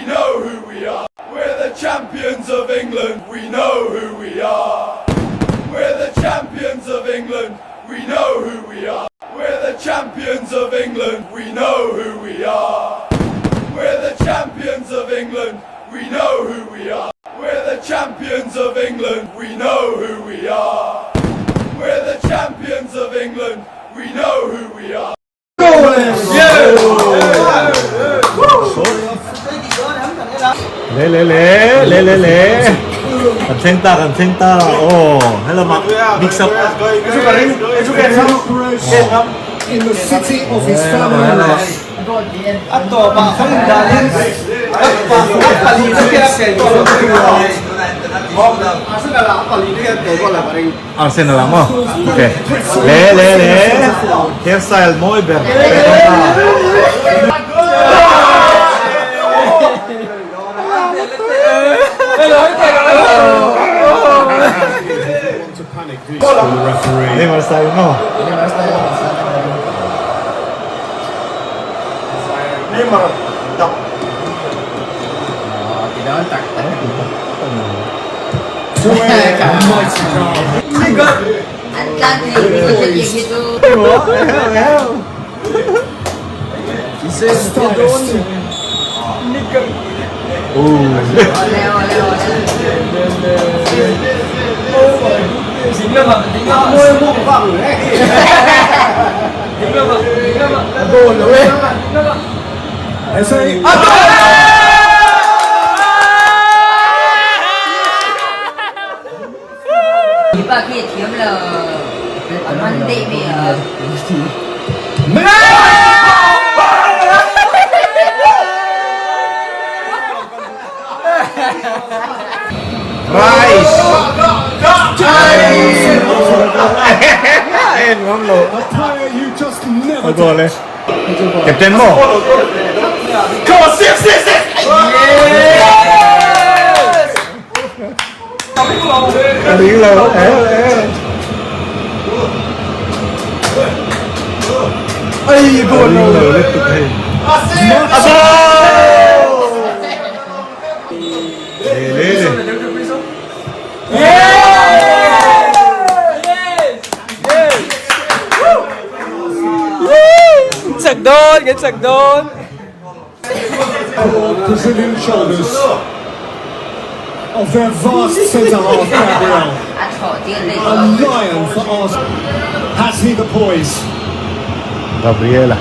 We know who we are. We're the champions of England. We know who we are. We're the champions of England. We know who we are. We're the champions of England. We know who we are. We're the champions of England. We know who we are. We're the champions of England. We know who we are. We're the champions of England. We know who we are. Le le le le le le Kan thleng ta kan thleng ta aw helama mix up In the city of his family. A tawpah khan danin Arsenal ang maw? Ok. Le le le hairstyle mawi ber Neymar style maw? Neymar tak. An tlan thei mi hi hi chu. Ole ole ole. Hi pa khi a thiam lo. A hman deih mi a. Rice. En ngam lo. A player you just never A goal eh. Captain mo. Come on, six, six, six! A ring lo. Eh eh. Ai A ring lo lutuk hei. A goal! Le le le. Chak dawn kan chak dawn. Brazilian shoulders of their vast centre half Gabriel. A thawh tir leh A zawk. lion for Arsenal. Has he the poise? Gabriela.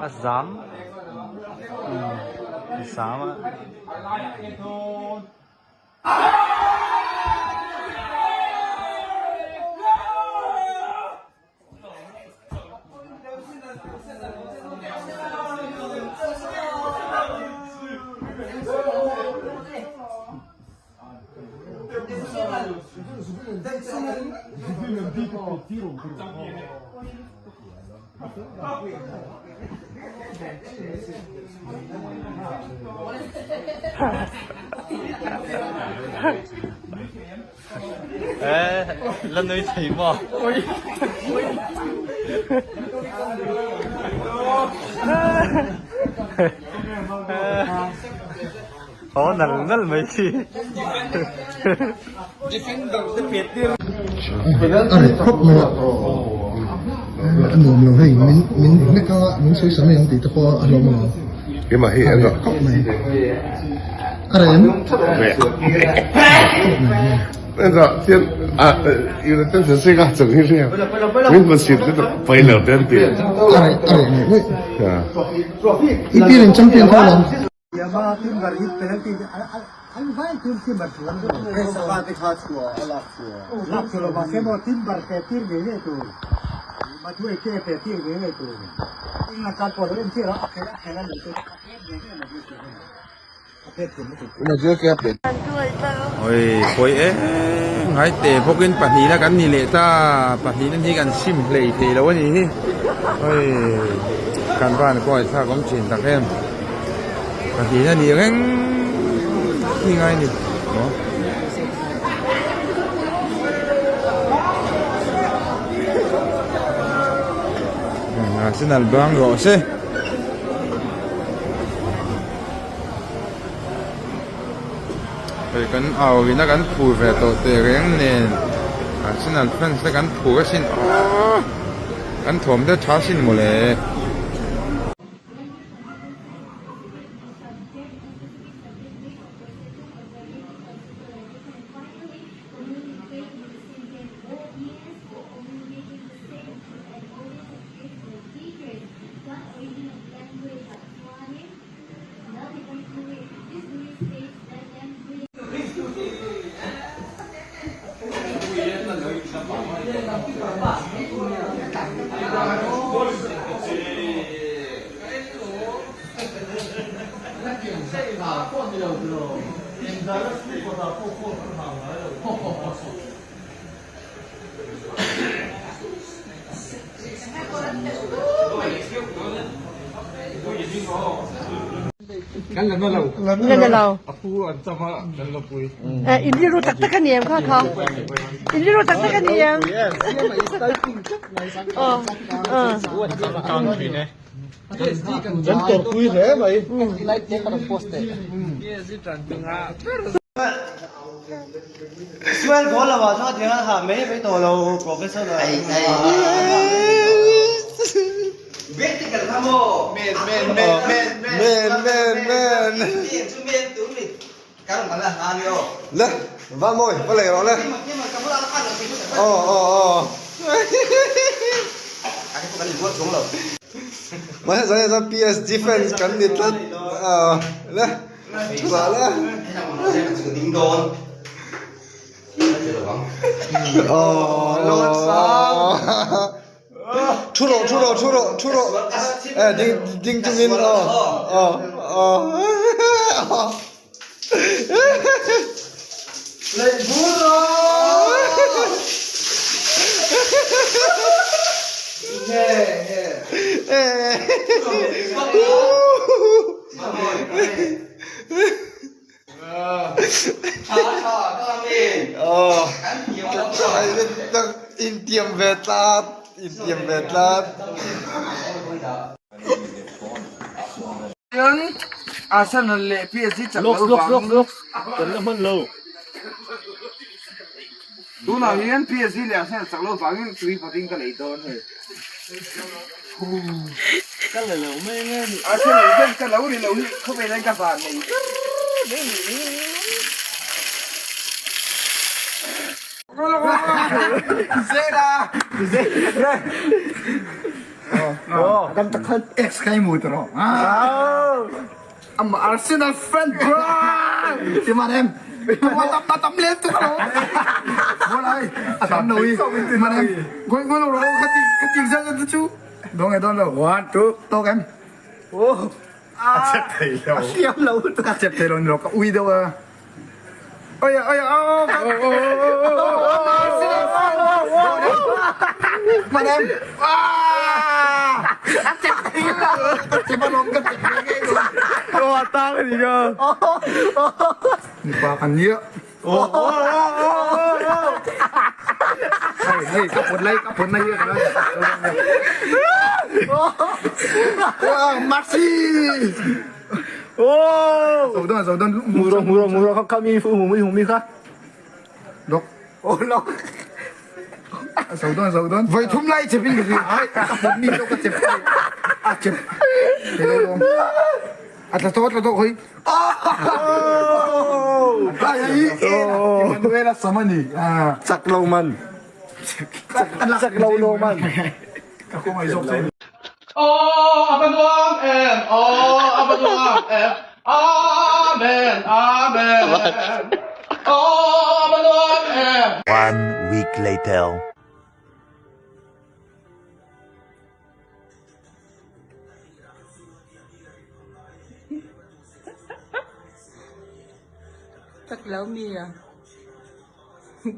A zam a zam a. La nui thei maw? Aw nal nal mai khi. A reh khawp mai a, a nuam lo hei min min nek a min sawi sa mai ang tih te pawh a hlawm ang a reh khawp mai a reh em? A reh a reh ngawih ngawih i pian in champion kha alawm. Oi pawi em ngai teh bawkin pahnihna kan ni leh ta pahnihna hi kan sim hlei thei lo a nih hi oi kan van kawih thlak awm thin tak em pahnihna ni reng hi ngai ni aw. Arsenal bang rawh se. Hei kan au ina kan phur ve tawh teh reng nen Arsenal fans te kan phur asin aww kan thawm deuh tha asin mawle. La na lo. In rilru tak tak a ni em kha kha? In rilru tak tak a ni em? Aw. Kan tawrhpui hle mai. Sual goal lo ah chuan tiang an ha mai mai tawh lo professor ah. Men men men. Le va mawi va lei rawh le. Aw aw aw. Mahse zan hian PSG fans kan ni tlat a le chutah le. Thu rawh thu rawh thu rawh thu rawh eh ding ding chungin aw aw aw Intiam ve tlat intiam ve tlat. Chuan Arsenal leh PSG chak lo vangin Kan la hman lo. Tunah hian PSG leh Arsenal chak lo vangin tui patin ka lei dawn hei. Ka la lo mai nge ni. Arsenal hian ka lo ri lo hi khawvel hian ka van nei ber mai ni. Kan takhan ex kai mu tro. Am Arsenal fan bro. Ti man em. Ma tam le tu lo. Bolai. Atam no i. Man em. Goi goi lo ro khati khati za za chu. Dong e don lo. 1 2 tok em. Oh. A chep thei lo. A hliam lo. A chep thei lo ni lo ka ui deuh a. Oi oi oh. Man em. Ah! A chep thei lo. A chep alawm ka chep thei ngei lo. Oh a tang a ni ka. Mipa kan nia. Oh oh oh oh. Hei hei ka put lai ka put na hi ka lo. Oh Maxi. Oh. Zo don zo don mu ro mu ro mu ro kha mi fu mu mi hu mi kha. Lok. Oh lok. Zo don zo don. Voi thum lai chepin ka ai ka put mi lo ka chep. A chep. Hello dong. A tla to tla to khoi. Oh. Ai ai. Emanuela Samani. Ah. Chak lo man. Chak lo lo man. Ka ko ngai zawk che. Aw a va nuam em aw a va nuam em Amen Amen Aw a va nuam em. One week later. Chak lo mi a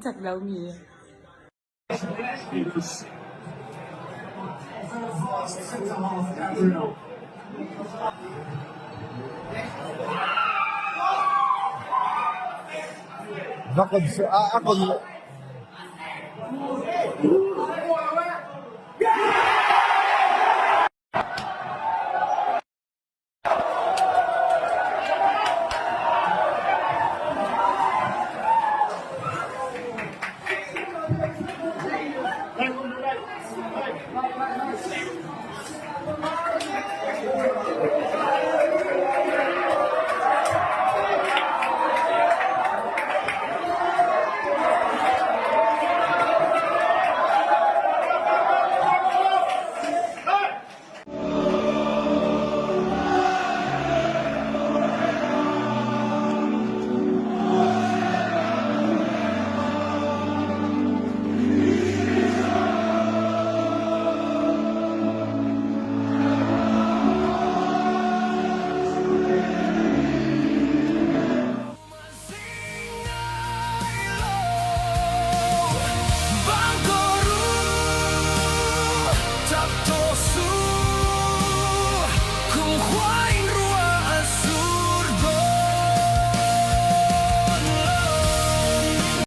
chak lo mi a. A